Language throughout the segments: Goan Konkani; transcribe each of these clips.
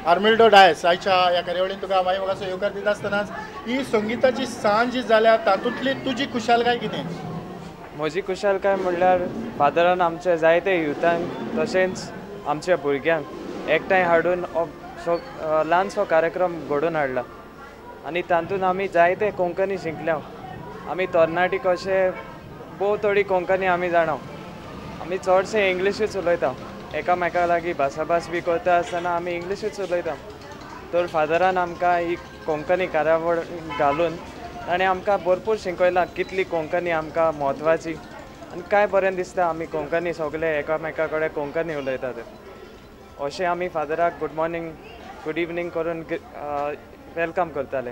आर्मिल्डो डायस आयच्या ह्या कार्यावळीन तुका मागीर म्हाका येवकार दिता आसतनाच ही संगिताची सांज जी जाल्या तातूंतली तुजी खुशालकाय कितें? म्हजी खुशालकाय म्हणल्यार फादरान आमचे जायते युथांक तशेंच आमच्या भुरग्यांक एकठांय हाडून ल्हानसो कार्यक्रम घडोवन हाडला आनी तातूंत आमी जायते कोंकणी शिकल्या. आमी तरणाटी कशे भोव थोडी कोंकणी आमी जाणा, आमी चडशे इंग्लिशूच उलयता, एकामेका लागीं भासाभास बी करता आसतना आमी इंग्लिशूच उलयता. तर फादरान आमकां ही कोंकणी कार्यावळ घालून ताणें आमकां भरपूर शिकयलां कितली कोंकणी आमकां म्हत्वाची आनी काय बरें दिसता आमी कोंकणी सगळे एकामेका कडेन कोंकणी उलयता. ते अशें आमी फादराक गूड मॉर्निंग गूड इवनींग करून welcome करताले.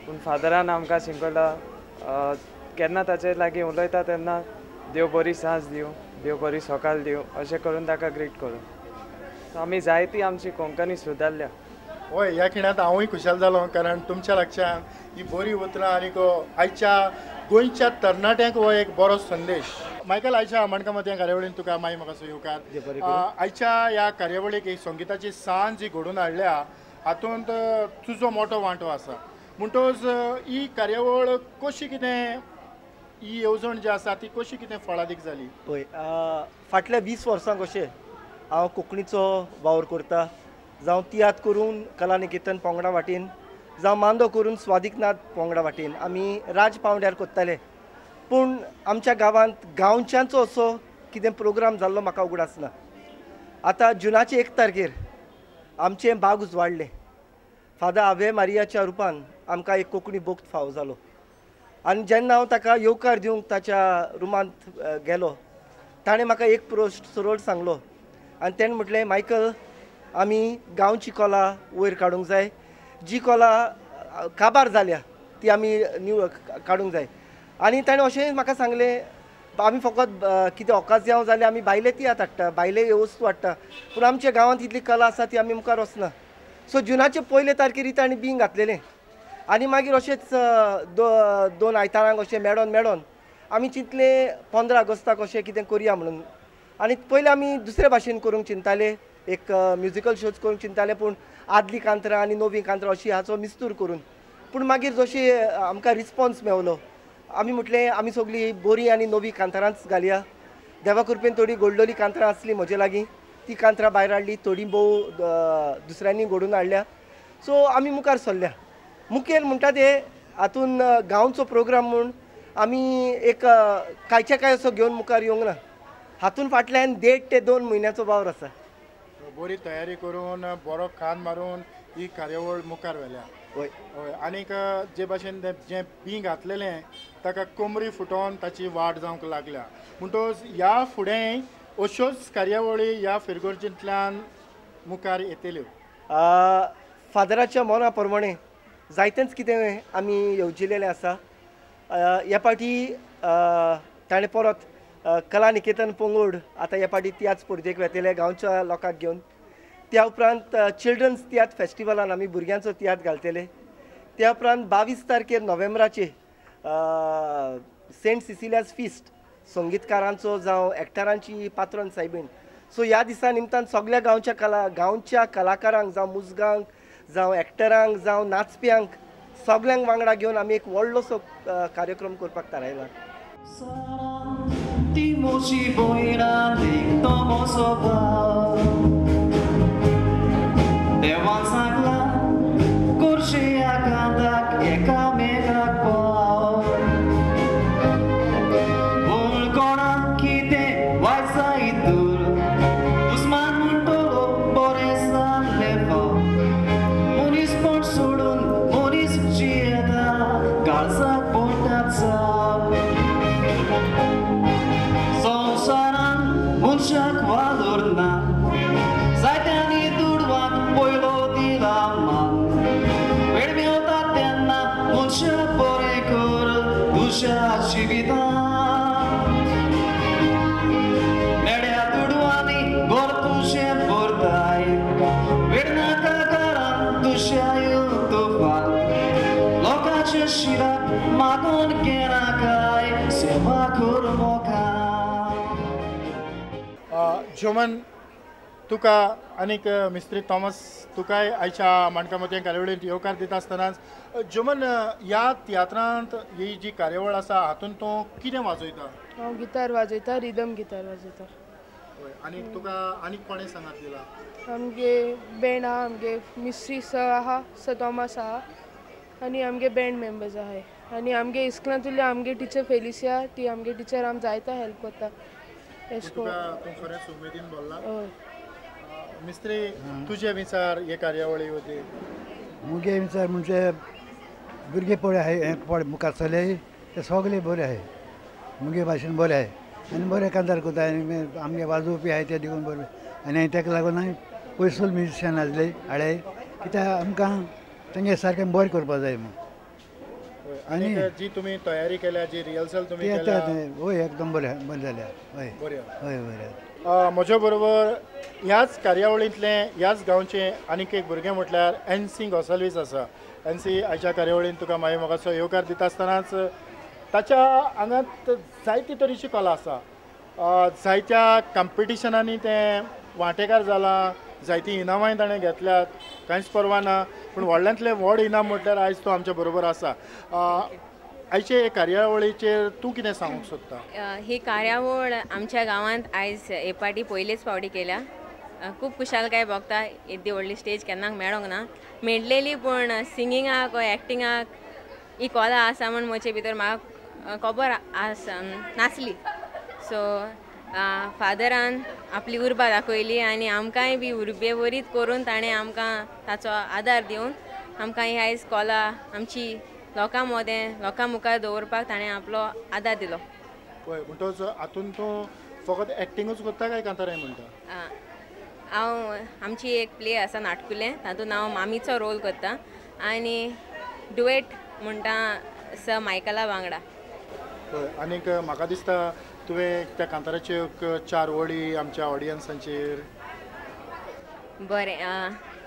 पूण फादरान आमकां शिकयलां केन्ना ताचे लागीं उलयता तेन्ना देव बरी सांज दिवं, देव बरी सकाळ दिवं अशें करून ताका ग्रीट करून. सो आमी जायती आमची कोंकणी सुदारल्या. हय, ह्या खिणांत हांवूय खुशाल जालो कारण तुमच्या लागच्यान ही बरी उतरां आनी आयच्या गोंयच्या तरणाट्यांक हो एक बरो संदेश. मायकल, आयच्या माणकामत ह्या कार्यावळीन तुका माई म्हाका येवकार. आयच्या ह्या कार्यावळीक ही संगिताची सांज जी घडोवन हाडल्या हातूंत तुजो मोटो वांटो आसा, म्हणटकच ही कार्यावळ कशी कितें, ही येवजण जी आसा ती कशी कितें फळादीक जाली? पळय, फाटल्या 20 वर्सां कशें हांव कोंकणीचो वावर करता, जावं तियात्र करून कला निकेतन पोंगडा वाटेन, जावं मांदो करून स्वादिकनाथ पोंगडा वाटेन आमी राज पांवड्यार करताले. पूण आमच्या गांवांत गांवच्यांचो असो कितें प्रोग्राम जाल्लो म्हाका उगडास ना. आतां जुनाचे 1 तारखेर आमचें बाग उजवाडलें. फादर आवे मारियाच्या रुपान आमकां एक कोंकणी बोक्त फावो जालो आनी जेन्ना हांव ताका येवकार दिवंक ताच्या रुमांत गेलो ताणें म्हाका एक प्रश्न सरळ सांगलो आनी तेणें म्हटलें, मायकल, आमी गांवची कला वयर काडूंक जाय, जी कला काबार जाल्या ती आमी न्यू काडूंक जाय. आनी ताणें अशें म्हाका सांगलें, आमी फकत कितें ओकाज्यांव जाल्यार आमी भायले तियात्र हाडटा, भायले वस्तू हाडटा, पूण आमच्या गांवांत इतली कला आसा ती आमी मुखार वचना. सो जुनाचे 1 तारखेर ताणें बींग घातलेलें आनी मागीर अशेंच दोन आयतारांक अशें मेळोन मेळोन आमी चिंतलें 15 ऑगस्टाक अशें कितें करुया म्हणून. आनी पयलीं आमी दुसरे भाशेन करूंक चिंताले, एक म्युजिकल शोज करूंक चिंताले, पूण आदलीं कांतरां आनी नवीं कांतरां अशी हाचो मिस्तूर करून. पूण मागीर जशी आमकां रिस्पोन्स मेवलो आमी म्हटलें आमी सगळीं बरीं आनी नवीं कांतरांच घालया. देवा कृपेन थोडीं गोल्डोली कांतरां आसलीं म्हजे लागीं, ती कांतरां भायर हाडली, थोडीं भोव दुसऱ्यांनी घडोवन हाडल्या. सो आमी मुखार सरल्या. मुखेल म्हणटा ते हातून गांवचो प्रोग्राम म्हूण आमी एक कांयच्या कांय असो घेवन मुखार येवंक ना. हातून फाटल्यान 1.5 ते 2 म्हयन्याचो वावर आसा. बरी तयारी करून बरो खान मारून ही कार्यावळ मुखार व्हेल्या. हय हय, आनीक जे भाशेन जें बीं घातलेलें ताका कोमरी फुटोवन ताची वाड जावंक लागल्या, म्हणटकच ह्या फुडें अश्योच कार्यावळी ह्या फिरगर्जींतल्यान मुखार येतल्यो. फादराच्या मना प्रमाणे जायतेंच कितें आमी येवजिलेलें आसा. ह्या फावटी ताणें परत कला निकेतन पंगड आतां ह्या फावटी तियात्र स्पर्धेक वेतले गांवच्या लोकांक घेवन. त्या उपरांत चिल्ड्रन्स तियात्र फेस्टिवलान आमी भुरग्यांचो तियात्र घालतले. त्या उपरांत 22 तारखेर नोव्हेंबराचे सेंट सिसिलियाज फिस्ट संगीतकारांचो जावं एक्टरांची पात्रोन सायबीण. सो ह्या दिसा निमतान सगळ्या गांवच्या कलाकारांक जावं मुजगांक जावं एक्टरांक जावं नाचप्यांक सगळ्यांक वांगडा घेवन आमी एक व्हडलोसो कार्यक्रम करपाक थारायला. जोमन, तुका आनीक मिस्त्री थॉमस तुकाय आयच्या माणकामती कार्यावळींत येवकार दिता आसतनाच जुमन ह्या तियात्रांत ही जी कार्यावळ आसा हातूंत तूं कितें वाजयता? हांव गिटार वाजयता, रिदम गिटार वाजयता. आनी तुका आनीक कोणें सांगात दिला? आमगे बँड आहा, आमगे मिस्त्री सर आहा, सर थॉमस आहा आनी आमगे बँड मेंबर्स आहाय. आनी आमगे इस्कुलांतुले आमगे टिचर फेलिसिया, ती आमगे टिचर आम जायता हेल्प करता. तूं खरेंच उमेदीन बोल्ला. हय मिस्त्री, तुजे विचार हे कार्यावळी वतीन? मुगे विचार म्हणजे भुरगे पळय आहाय पळय मुखार चलय ते सगळे बरे आहाय, मुगे भाशेन बरे आहाय आनी बरे कांतार करता आनी आमगे वाजोवपी आहाय ते देखून बरे. आनी ताका लागून हांवें पयसूल म्युजिशियन आसले हाडे कित्याक आमकां तेंगे सारकें बरें करपा जाय म्हूण. आनी जी तुमी तयारी केल्या, जी रिहर्सल तुमी केल्या, हय एकदम बरें बरें जाल्या. हय बरें, हय बरें. म्हज्या बरोबर ह्याच कार्यावळींतलें ह्याच गांवचें आनीक एक भुरगें म्हटल्यार एनसी गोसाल्वीस आसा. एनसी आयच्या कार्यावळींत तुका मागीर म्हाका येवकार दिता आसतनाच ताच्या आंगांत जायती तरेची कला आसा. जायत्या कॉम्पिटिशनांनी तें वांटेकार जालां, जायतीं इनामांय ताणें घेतल्यात, कांयच पर्वा ना, पूण व्हडल्यांतलें व्हड इनाम म्हटल्यार आयज तो आमच्या बरोबर आसा. आयचे कार्यावळीचेर तूं कितें सांगूंक सोदता? ही कार्यावळ आमच्या गांवांत आयज हे पाटी पयलेच फावटी केल्या. खूब खुशालकाय भोगता, येदी व्हडली स्टेज केन्नाक मेळोंक ना, मेळलेली पूण सिंगिंगाक वा एक्टिंगाक ही कला आसा म्हूण म्हजे भितर म्हाका खबर आसा नासली. सो फादरान आपली उर्बा दाखयली आनी आमकांय बी उर्बे वरीत करून ताणें आमकां ताचो आदार दिवन आमकां ही आयज कला आमची लोकां मदें लोकां मुखार दवरपाक ताणें आपलो आदार दिलो. पळय म्हणटच हातूंत तूं फकत एक्टिंगूच करता काय कांताराय म्हणटा? हांव आमची एक प्ले आसा नाटकुलें, तातूंत हांव मामीचो रोल करता आनी डुएट म्हणटा स मायकला वांगडा. हय, आनीक म्हाका दिसता तुवें त्या कांताराच्यो चार वळी आमच्या ऑडियन्सांचेर. बरें,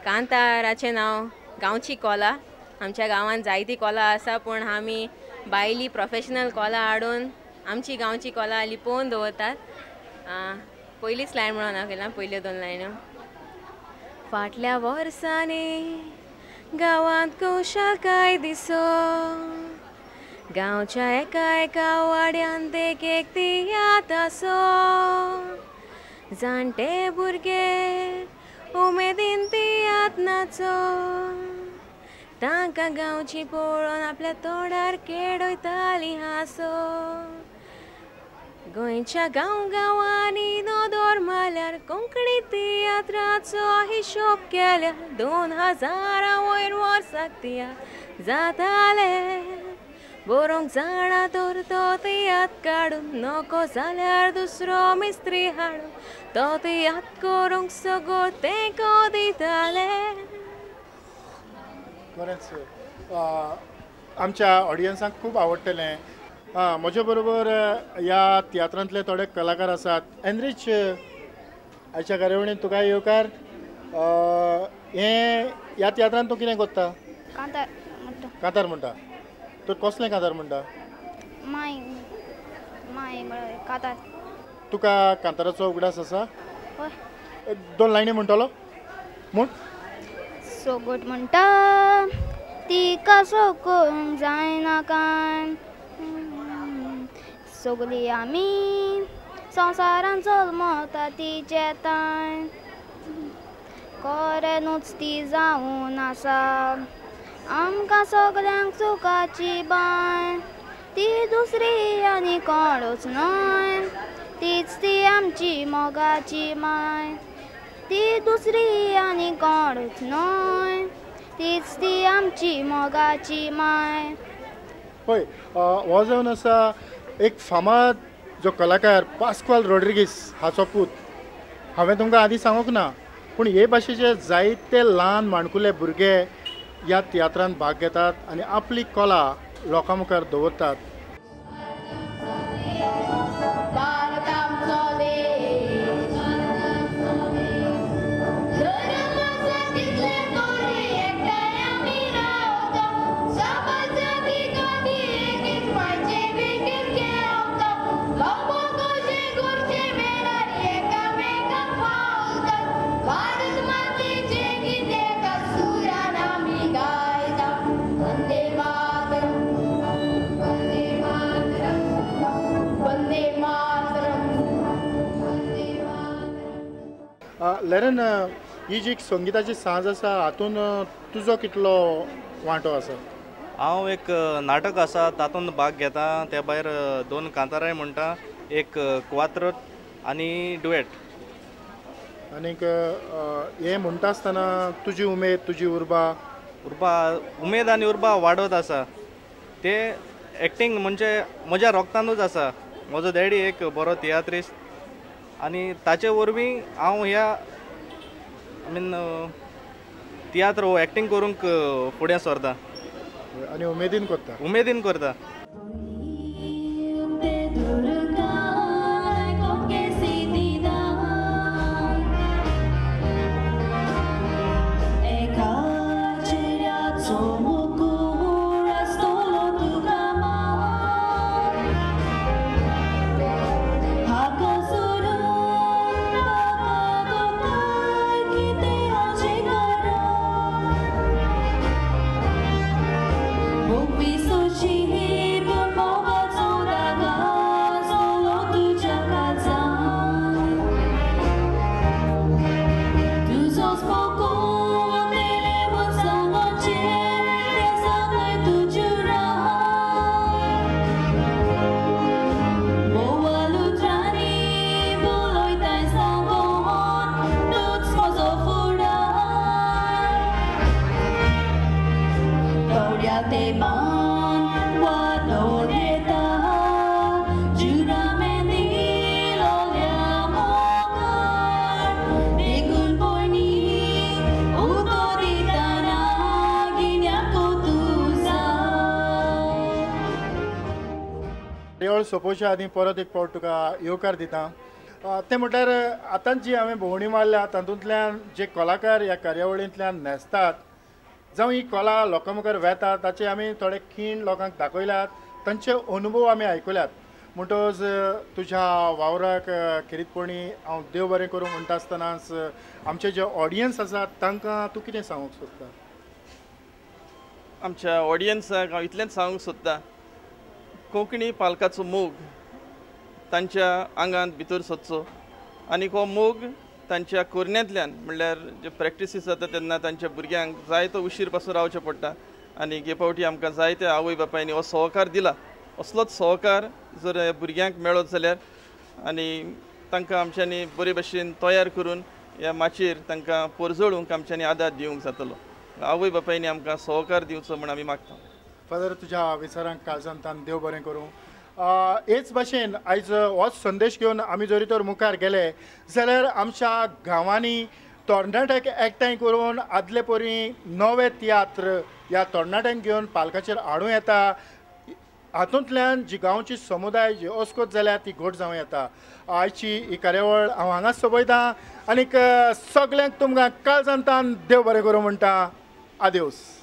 कांताराचें नांव गांवची कोला. आमच्या गांवांत जायती कोला आसा पूण आमी भायली प्रोफेशनल कोला हाडून आमची गांवची कोला लिपोवन दवरतात. पयलीच लायन म्हणून हांव केला, पयल्यो दोन लायन्यो. फाटल्या वर्सांनी गांवांत खुशालकाय दिसो, गांवच्या एका एका वाड्यान एक एक तियात्र आसो, जाणटे भुरगे उमेदीन तियात्र नाचो, तांकां गांवची पळोवन आपल्या तोंडार खेळयताली हांसो. गोंयच्या गांव गांवांनी नदर मारल्यार कोंकणी तियात्राचो हिशोब केल्यार 2000 वयर वर्साक तियात्र जाताले. बरोवंक जाणा तर तो तियात्र काडून, नको जाल्यार दुसरो मिस्त्री हाडून तो तियात्र करूंक सगळो तेंको दिताले. खरेंच आमच्या ऑडियन्सांक खूब आवडटलें. म्हजे बरोबर ह्या तियात्रांतले थोडे कलाकार आसात. एनरीच, आयच्या कार्यावळींत तुका येवकार. हें ह्या तियात्रांत तूं कितें करता? कांतार म्हणटा. कांतार म्हणटा? तर कसलें कांतार म्हणटा? माय माय कांतार. तुका कांताराचो उगडास आसा? हय. दोन लायनी म्हणटलो म्हूण? सोगट म्हणटा तिका सोकोवंक जायना कांय, सगळी आमी संवसारान जल्मता तिचे तांय, खरें न्हूच ती जावन आसा आमकां सगल्यांक सुखाची बांय, ती दुसरी आनी कोणूच न्हय, तीच ती आमची मोगाची माय, ती दुसरी आनी कोणूच न्हय, तीच ती आमची मोगाची माय. पळय, हो जावन आसा एक फामाद जो कलाकार पास्क्वाल रॉड्रिगीस हाचो पूत. हांवें तुमकां आदीं सांगूंक ना, पूण हे भाशेचे जायते ल्हान माणकुले भुरगे ह्या तियात्रांत भाग घेतात आनी आपली कला लोकां मुखार दवरतात. लॅरन, ही जी संगिताची साज आसा हातून तुजो कितलो वांटो आसा? हांव एक नाटक आसा तातूंत भाग घेता, त्या भायर 2 कांताराय म्हणटा, एक क्वात्र आनी डुएट. आनीक हें म्हणटा आसतना तुजी उमेद, तुजी उर्बा? उर्बा, उमेद आनी उर्बा वाडत आसा. ते एक्टींग म्हणजे म्हज्या रोगतानूच आसा. म्हजो डॅडी एक बरो तियात्रिस्त आनी ताचे वरवीं हांव ह्या I mean तियात्र हो एक्टींग करूंक फुडें सरता आनी उमेदीन करता. उमेदीन करता. सोपोवच्या आदीं परत एक फावट तुका येवकार दिता. तें म्हटल्यार आतां जी हांवें भोंवडी मारल्या तातूंतल्यान जे कलाकार ह्या कार्यावळींतल्यान न्हेसतात जावं ही कला लोकां मुखार वेता ताचे आमी थोडे खीण लोकांक दाखयल्यात, तांचे अनुभव आमी आयकल्यात. म्हणटकच तुज्या वावराक खेरीतपणी हांव देव बरें करूं म्हणटा आसतनाच आमचे जे ऑडियन्स आसात तांकां तूं कितें सांगूंक सोदता? आमच्या ऑडियन्साक हांव इतलेंच सांगूंक सोदता, कोंकणी पालकाचो मोग तांच्या आंगांत भितर सरचो आनी हो मोग तांच्या कोरण्यांतल्यान म्हणल्यार जे प्रॅक्टिसीस जाता तेन्ना तांच्या भुरग्यांक जायतो उशीर पासून रावचें पडटा आनी हे फावटी आमकां जायते आवय बापायनी हो सहकार दिला. असलोच सहकार जर भुरग्यांक मेळत जाल्यार आनी तांकां आमच्यांनी बरे भशेन तयार करून ह्या माचयेर तांकां पोरजोळूंक आमच्यांनी आदार दिवंक जातलो. आवय बापायनी आमकां सहकार दिवचो म्हूण आमी मागता. फादर, तुज्या विचारांक काळजांतान देव बरें करूं. हेच भाशेन आयज होच संदेश घेवन आमी जरी तर मुखार गेले जाल्यार आमच्या गांवांनी तरणाट्यांक एकठांय करून आदले परी नवे तियात्र ह्या तरणाट्यांक घेवन पालकाचेर हाडूं येता. हातूंतल्यान जी गांवची समुदाय जी अस्कोत जाल्या ती घट जावं येता. आयची ही कार्यावळ हांव हांगाच सोंपयतां आनीक सगल्यांक तुमकां काळजांतान देव बरें करूं म्हणटा. आदेवस.